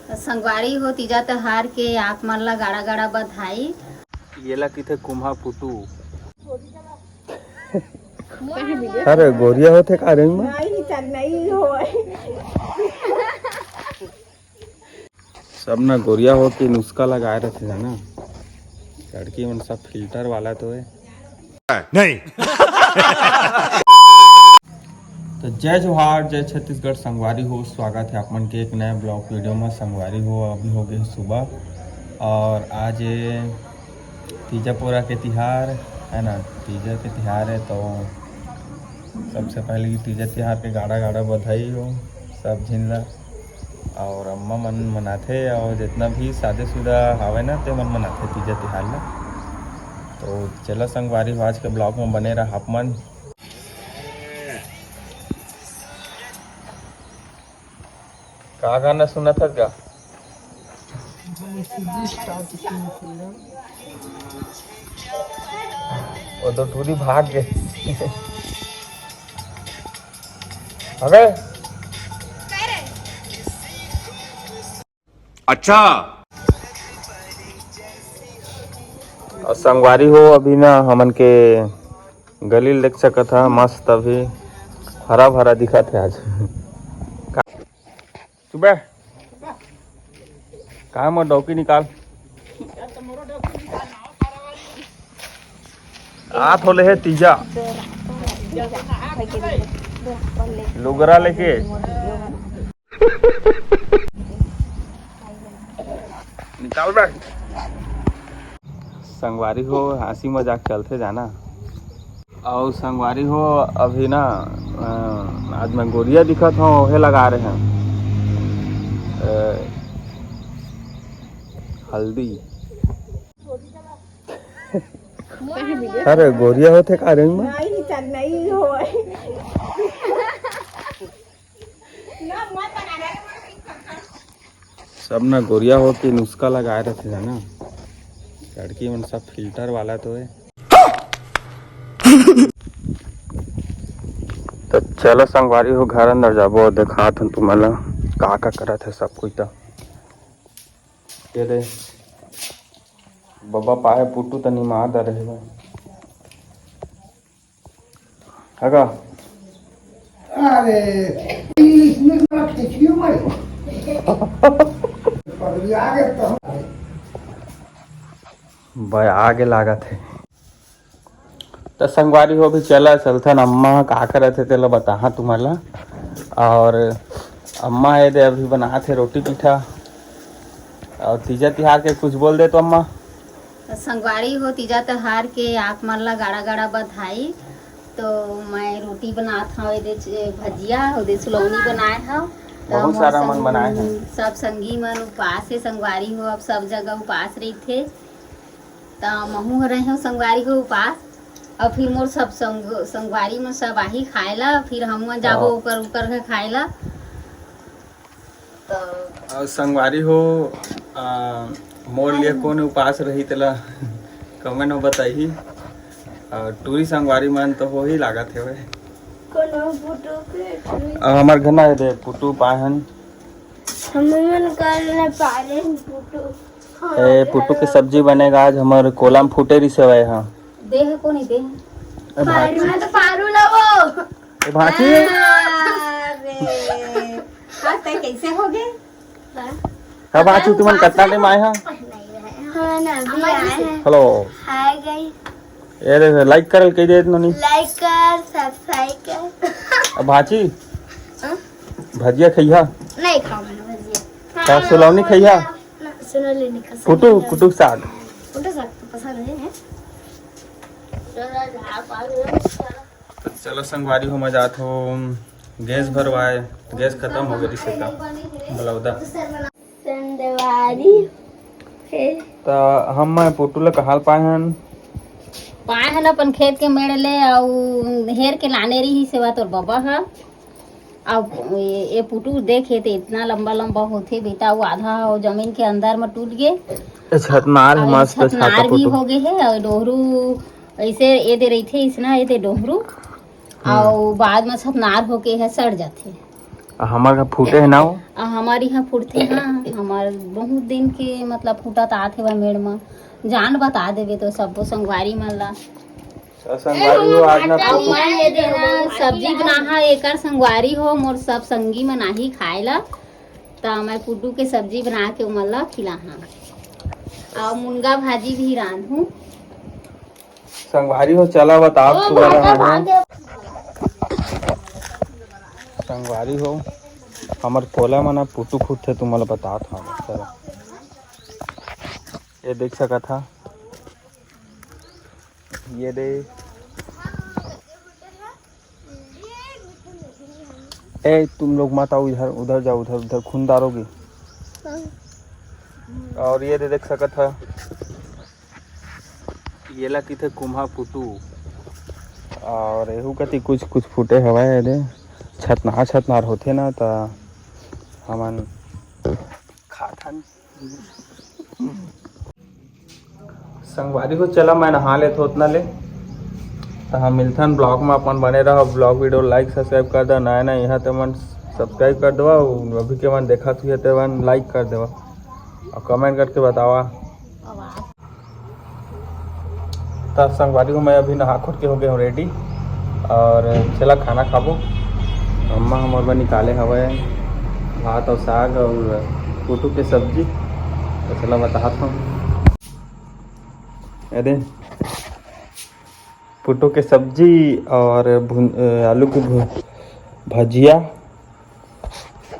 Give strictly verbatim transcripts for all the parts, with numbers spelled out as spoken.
त संगवारी हो, तीजा त्योहार के आप मन ला गाड़ा गाड़ा बधाई। येला किथे कुम्हा पुटू। अरे गोरिया होथे का रंग में? नहीं, चल नहीं हो। सब ना गोरिया हो के नुस्खा लगाए रथे जाना। लड़की मन सब फिल्टर वाला तो है। नहीं। तो जय जोहार, जय छत्तीसगढ़ संगवारी हो, स्वागत है आप मन के एक नए ब्लॉग वीडियो में। संगवारी हो, अभी हो गए सुबह और आज ये तीजा पोरा के तिहार है ना, तीजा के तिहार है तो सबसे पहले तीजा तिहार के गाड़ा गाड़ा बधाई हो सब झिन ला। और अम्मा मन मनाथे और जितना भी शादीशुदा हावे ना ते मन मनाथे तीजा तिहार ला। तो चलो संगवारी हो, आज के ब्लॉग में बने रहा आप मन। का गाना सुनत हस गा? वो तो टूरी भाग गए। अबे। अच्छा। और संगवारी हो, अभी ना हमन के गली ल देख सकत हा, मस्त अभी हरा भरा दिखत है आज। सुबह का मोर डौकी निकाल। आत होले हे तीजा। लुगरा लेके। निकाल बे। संगवारी हो, हंसी मजाक चलथे जाना। अउ संगवारी हो, अभी ना, अ, आज मैं गोरिया दिखत हूँ, ओहे लगा रहे हैं, अ, हल्दी। अरे गोरिया होथे का रंग में? नहीं, चल नहीं हो। सब ना गोरिया हो के नुस्खा लगाए रथे जाना। लड़की मन सब फिल्टर वाला तो है। तो चलो संगवारी हो, घर अंदर जाबो, देखात हन तुमन ला का का करत है सब कोई। तो ये दे बब्बा पाए पुट्टू तनी मार दा रहे बा। हगा। अरे, इसमें थोड़ा खिंचियो मत। पगली आ गए तो। बय आगे लागत है। त संगवारी हो, अभी चला चलथन, अम्मा का करत है तेला बताहा तुम्हारा। और अम्मा ये दे अभी बनात है रोटी पीठा। और तीजा तिहार के कुछ बोल दे तो अम्मा। त संगवारी हो, तीजा त्योहार के आप मन ला गाड़ा गाड़ा बधाई। तो मैं रोटी बनात हव, एदे च-, भजिया, ओदे सुलौनी बनाए हव। त बहुत मोर सारा मन संग-, बनाए हव। सब संगी मन उपास हे, संगवारी हो, अब सब जगह उपास रहिथे। त महू ह रहे हव संगवारी हो उपास, अउ फिर मोर सब संग-, संगवारी मन सब आही खाए ला, फिर हम मन जाबो हाँ। ओकर, ओकर घर खाए ला। तो अउ संगवारी हो, आ, मोर लिए कोन उपास रही तेला comment में बताही। आ, टूरी संगवारी मन तो हो ही लागत हेवय। कोनो पुटू के टूरी। अब हमर घर ना दे पुटू पाए हन। हम मन कर ले पारे हन पुटू। ए, पुटू के सब्जी बनेगा आज, हमर कोलम फूटे रिसे हवय हा। दे हे कोनी दे हे? ए, भांची। पारू ना तो पारू ला वो। ए, भांची। अरे। हाँ, तै कैसे हो गए? हाँ। हाँ, भांची, तुमन कतना टाइम आए हा? हाँ ना, अभी आए हैं। Hello। Hi guys। ए, देख, like करल कह दे इतना नहीं। Like कर, subscribe कर। अब भांची, हाँ? भजिया खइहा? नहीं खाओ मैंने भजिया। का सुलौनी खइहा? ना, सुलौनी नहीं खा पुटू, सकते। पुटू साग। पुटू साग तो पसंद नहीं है। तो चलो संगवारी हो, मैं जात हो गैस भरवाए, गैस खत्म हो गई रिसे का बलौदा। संगवारी हे। त हम मैं पुटू ल कहाल पाए हन। पाए हन अपन खेत के मेड़ ले, अउ हेर के लाने रही सेवा तोर बबा ह। अब ये, ये पुटू देखे ते इतना लंबा लंबा होथे बेटा, वो आधा वो जमीन के अंदर में टूट गए। ए छतनार हे अउ मस्त छतनार छाता भी पुटू। हो गए हे, अउ डोहरू ऐसे ये दे रही थे, इसना ये दे डोहरू, हम्म। अउ बाद में छतनार होके है सड़ जाथे। हमर घर फूटे हे ना वो। आ, हमर इहाँ फूटथे, हाँ। हमर बहुत दिन के, मतलब, फूटत आत हे बा मेड़ म। जान बता देबे तो सब्बो संगवारी मन ला। अच्छा, संगवारी हो, आज ना अउ मैं ये दे ना सब्जी बनाहा, एकर संगवारी हो, मोर सब संगी मन आही खाए ला। त मैं पुटू के सब्जी बना के ओमन ला खिलाहा। अउ मुनगा भाजी भी रांधहूँ। संगवारी हो, चला बताओ ओ, तुम्हारा भाजा, है। भाजा। संगवारी हो, हमर कोला मन अब पुटू फूटथे, तुम्हारा बतात हूँ। चलो, ये देख सकत हा, ये दे। ए, तुम लोग मत आओ इधर, उधर जाओ, उधर, उधर खून डारोगे। और ये दे देख सकत हा, येला किथे कुम्हा पुटू। और एहू कति कुछ कुछ फूटे हवय, एदे छतनार छतनार होथे ना, त हमन खाथन। संगवारी हो, चला मैं नहा लेथो उतना ले, त हम मिलथन vlog में। अपन बने रहो vlog, video like subscribe कर दो, नया नया यहाँ ते मन subscribe कर दो, अभी के मन देखा तुझे ते मन like कर देवा और comment करके बतावा। त संगवारी हो, मैं अभी नहा खोर के हो गए हूँ ready और चला खाना खाबो। अम्मा हमर बर निकाले हवय भात और साग और पुटू के सब्जी। तो चला बतात हूँ, अरे पुटू के सब्जी और भुन-, अ, आलू के भु-, भजिया।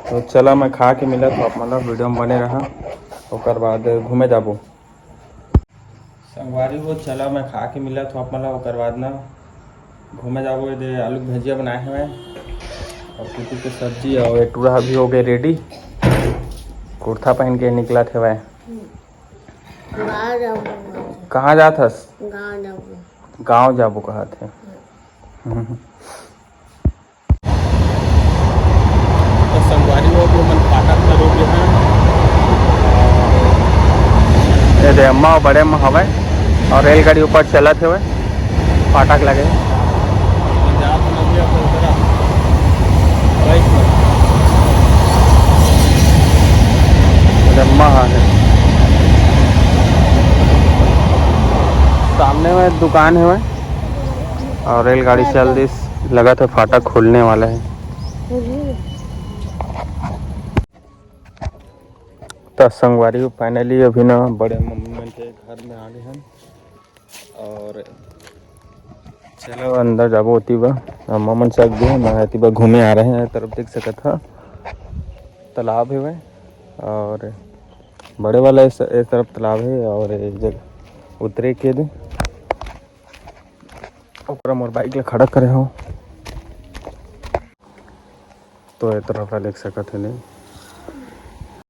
तो चला मैं खा के मिलत हूँ आप मन ला, video में बने रहा, ओकर बाद घूमे जाबो। संगवारी हो, चला मैं खा के मिलत हूँ आप मन ला, ओकर बाद ना घूमे जाबो। ये दे आलू के भजिया बनाए हवय और कुकू के सब्जी और ये टूरा भी हो गए ready। कुर्ता पहन के निकलत हवय। गाँव जाबो। कहाँ जात हस? गाँव जाबो। गाँव जाबो कहत हे। तो संगवारी हो, अभी हमन फाटक कर रुके हैं। ये दे अम्मा बड़े अम्मा हवय और रेलगाड़ी ऊपर चलत हवय, फाटक लगे। ये दे अम्मा हा है। सामने में दुकान हवय। और रेलगाड़ी चल दिस, लगत हे फाटक खुलने वाला है। त संगवारी हो, finally अभी ना बड़े मम्मी मन के घर में आ गए हैं और चलो अंदर जाबो। ओती बा अम्मा मन सब गे, मैं एती बा घूमे आ रहे हैं, तरफ देख सकत हा तालाब है और बड़े वाला इस, इस तरफ तालाब है और एक जगह उतरे के दे। ओकरा मोर bike ला खड़ा करे हो। तो ए तरफ ला देख सकत हे नहीं,